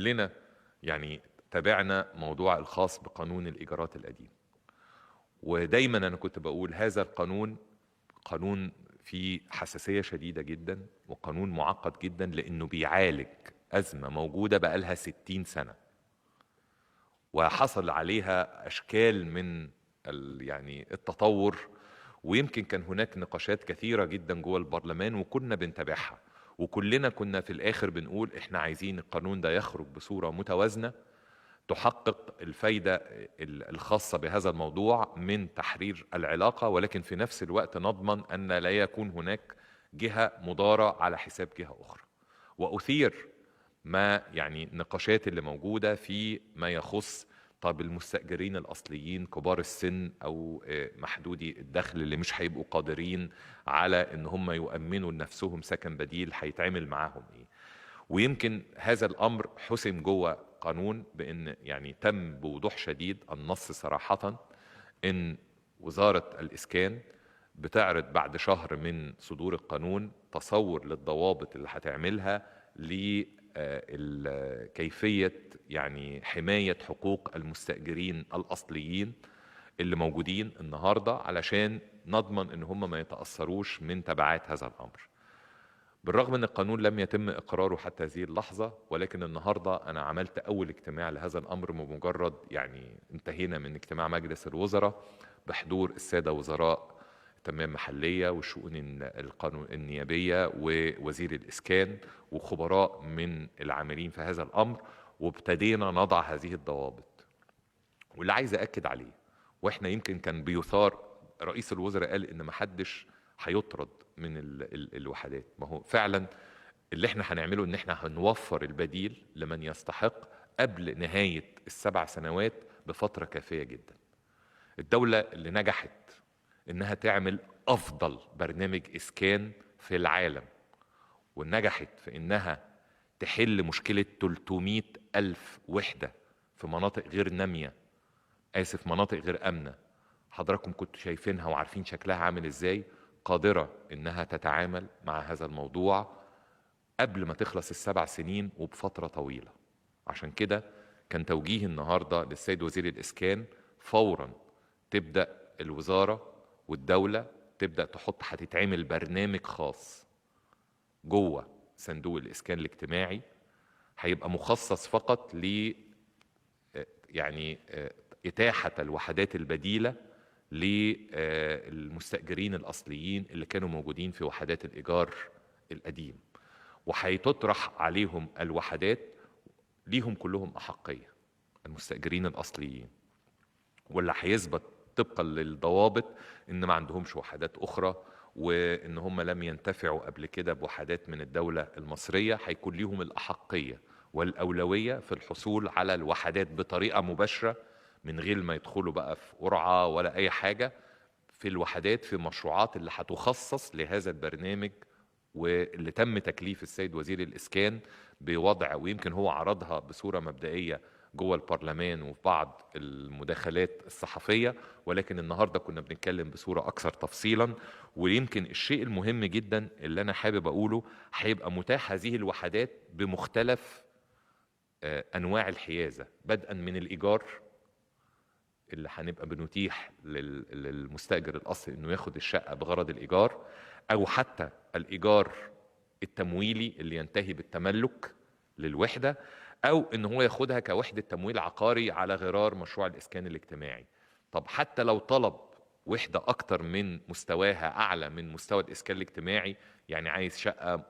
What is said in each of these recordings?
كلنا يعني تابعنا موضوع الخاص بقانون الإيجارات القديم، ودايما أنا كنت بقول هذا القانون قانون فيه حساسية شديدة جدا وقانون معقد جدا، لأنه بيعالج أزمة موجودة بقالها 60 سنة وحصل عليها أشكال من يعني التطور، ويمكن كان هناك نقاشات كثيرة جدا جوه البرلمان وكنا بنتابعها، وكلنا كنا في الآخر بنقول إحنا عايزين القانون ده يخرج بصورة متوازنة تحقق الفايدة الخاصة بهذا الموضوع من تحرير العلاقة، ولكن في نفس الوقت نضمن أن لا يكون هناك جهة مضارة على حساب جهة أخرى. وأثير ما يعني النقاشات اللي موجودة في ما يخص طب المستأجرين الأصليين كبار السن أو محدودي الدخل اللي مش هيبقوا قادرين على إن هم يؤمنوا لنفسهم سكن بديل، هيتعمل معاهم إيه؟ ويمكن هذا الأمر حسم جوه قانون بأن يعني تم بوضوح شديد النص صراحة إن وزارة الإسكان بتعرض بعد شهر من صدور القانون تصور للضوابط اللي هتعملها لكيفية يعني حماية حقوق المستأجرين الأصليين اللي موجودين النهاردة علشان نضمن إن هم ما يتأثروش من تبعات هذا الأمر. بالرغم أن القانون لم يتم إقراره حتى هذه اللحظة، ولكن النهاردة أنا عملت أول اجتماع لهذا الأمر بمجرد يعني انتهينا من اجتماع مجلس الوزراء بحضور السادة وزراء التنمية المحلية والشؤون القانون النيابية ووزير الإسكان وخبراء من العاملين في هذا الأمر، وابتدينا نضع هذه الضوابط. واللي عايز أكد عليه، وإحنا يمكن كان بيثار رئيس الوزراء قال إن محدش هيطرد من الوحدات، ما هو فعلا اللي احنا هنعمله ان احنا هنوفر البديل لمن يستحق قبل نهاية ال7 سنوات بفترة كافية جدا. الدولة اللي نجحت انها تعمل افضل برنامج اسكان في العالم، ونجحت في انها تحل مشكلة 300 ألف وحدة في مناطق غير نامية، آسف مناطق غير آمنة، حضراتكم كنتوا شايفينها وعارفين شكلها عامل ازاي، قادرة إنها تتعامل مع هذا الموضوع قبل ما تخلص ال7 سنين وبفترة طويلة. عشان كده كان توجيه النهاردة للسيد وزير الإسكان فوراً تبدأ الوزارة والدولة تبدأ تحط، هتتعمل برنامج خاص جوه صندوق الإسكان الاجتماعي هيبقى مخصص فقط ل إتاحة الوحدات البديلة للمستأجرين الأصليين اللي كانوا موجودين في وحدات الإيجار القديم، وهيتطرح عليهم الوحدات ليهم كلهم أحقية المستأجرين الأصليين، واللي هيثبت طبقا للضوابط إن ما عندهمش وحدات أخرى وإن هم لم ينتفعوا قبل كده بوحدات من الدولة المصرية، هيكون ليهم الأحقية والأولوية في الحصول على الوحدات بطريقة مباشرة من غير ما يدخلوا بقى في قرعة ولا أي حاجة في الوحدات في مشروعات اللي هتخصص لهذا البرنامج، واللي تم تكليف السيد وزير الإسكان بوضع، ويمكن هو عرضها بصورة مبدئية جوه البرلمان وفي بعض المداخلات الصحفية، ولكن النهاردة كنا بنتكلم بصورة أكثر تفصيلا. ويمكن الشيء المهم جدا اللي أنا حابب أقوله، هيبقى متاح هذه الوحدات بمختلف أنواع الحيازة، بدءا من الإيجار اللي هنبقى بنتيح للمستأجر الأصلي إنه ياخد الشقة بغرض الإيجار، أو حتى الإيجار التمويلي اللي ينتهي بالتملك للوحدة، أو إن هو ياخدها كوحدة تمويل عقاري على غرار مشروع الإسكان الاجتماعي. طب حتى لو طلب وحدة أكتر من مستواها أعلى من مستوى الإسكان الاجتماعي، يعني عايز شقة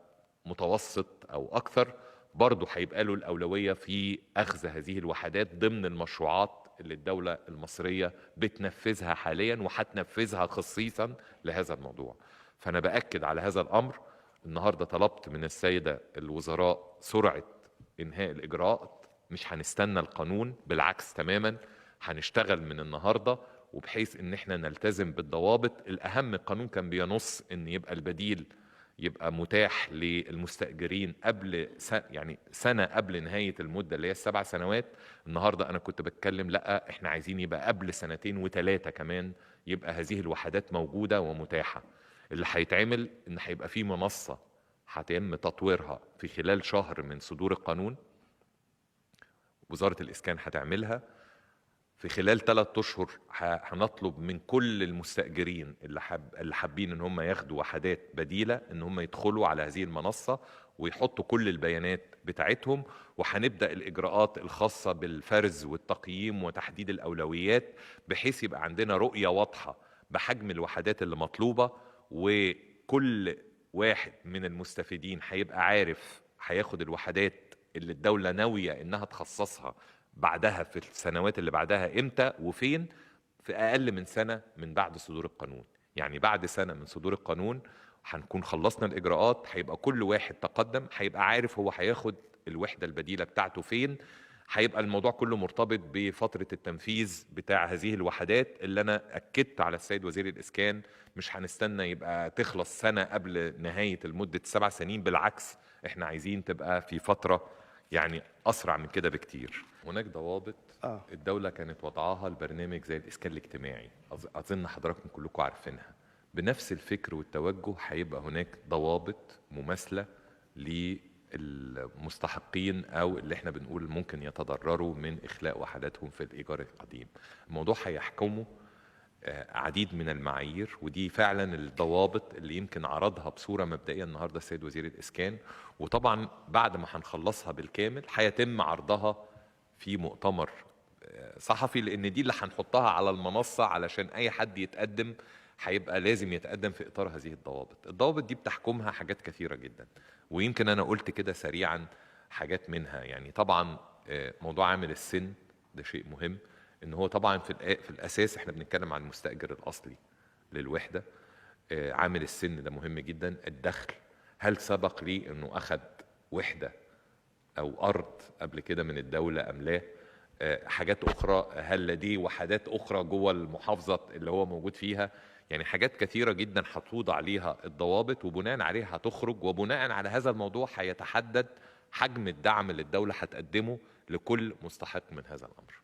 متوسط أو أكثر، برضه هيبقى له الأولوية في أخذ هذه الوحدات ضمن المشروعات اللي الدولة المصرية بتنفذها حاليا وهتنفذها خصيصا لهذا الموضوع. فأنا بأكد على هذا الأمر. النهاردة طلبت من السيدة الوزراء سرعة إنهاء الإجراءات، مش هنستنى القانون، بالعكس تماما هنشتغل من النهاردة، وبحيث إن إحنا نلتزم بالضوابط. الأهم القانون كان بينص إن يبقى البديل يبقى متاح للمستأجرين قبل يعني سنة قبل نهاية المدة اللي هي ال7 سنوات. النهاردة أنا كنت بتكلم لأ، إحنا عايزين يبقى قبل 2 و3 كمان يبقى هذه الوحدات موجودة ومتاحة. اللي هيتعمل إن هيبقى في منصة هتم تطويرها في خلال شهر من صدور القانون، وزارة الإسكان هتعملها في خلال 3 أشهر. هنطلب من كل المستأجرين اللي حابين إن هم ياخدوا وحدات بديلة إن هم يدخلوا على هذه المنصة ويحطوا كل البيانات بتاعتهم، وهنبدأ الإجراءات الخاصة بالفرز والتقييم وتحديد الأولويات، بحيث يبقى عندنا رؤية واضحة بحجم الوحدات اللي مطلوبة، وكل واحد من المستفيدين هيبقى عارف هياخد الوحدات اللي الدولة ناوية إنها تخصصها بعدها في السنوات اللي بعدها إمتى وفين، في أقل من سنة من بعد صدور القانون. يعني بعد سنة من صدور القانون هنكون خلصنا الإجراءات، هيبقى كل واحد تقدم هيبقى عارف هو هياخد الوحدة البديلة بتاعته فين. هيبقى الموضوع كله مرتبط بفترة التنفيذ بتاع هذه الوحدات اللي أنا أكدت على السيد وزير الإسكان مش هنستنى يبقى تخلص سنة قبل نهاية المدة 7 سنين، بالعكس احنا عايزين تبقى في فترة يعني أسرع من كده بكتير. هناك ضوابط الدولة كانت وضعها البرنامج زي الإسكان الاجتماعي، أظن حضراتكم كلكم عارفينها. بنفس الفكر والتوجه هيبقى هناك ضوابط مماثلة للمستحقين أو اللي احنا بنقول ممكن يتضرروا من إخلاء وحداتهم في الإيجار القديم. الموضوع هيحكمه عديد من المعايير، ودي فعلا الضوابط اللي يمكن عرضها بصورة مبدئية النهاردة السيد وزير الإسكان، وطبعا بعد ما هنخلصها بالكامل هيتم عرضها في مؤتمر صحفي، لأن دي اللي هنحطها على المنصة علشان أي حد يتقدم هيبقى لازم يتقدم في إطار هذه الضوابط. الضوابط دي بتحكمها حاجات كثيرة جدا، ويمكن أنا قلت كده سريعا حاجات منها. يعني طبعا موضوع عامل السن ده شيء مهم، إن هو طبعا في الأساس إحنا بنتكلم عن المستأجر الأصلي للوحدة. عامل السن ده مهم جدا. الدخل، هل سبق لي إنه أخد وحدة أو أرض قبل كده من الدولة أم لا؟ حاجات أخرى، هل لديه وحدات أخرى جوه المحافظة اللي هو موجود فيها؟ يعني حاجات كثيرة جدا هتوضع عليها الضوابط، وبناء عليها هتخرج، وبناء على هذا الموضوع هيتحدد حجم الدعم اللي الدولة هتقدمه لكل مستحق من هذا الأمر.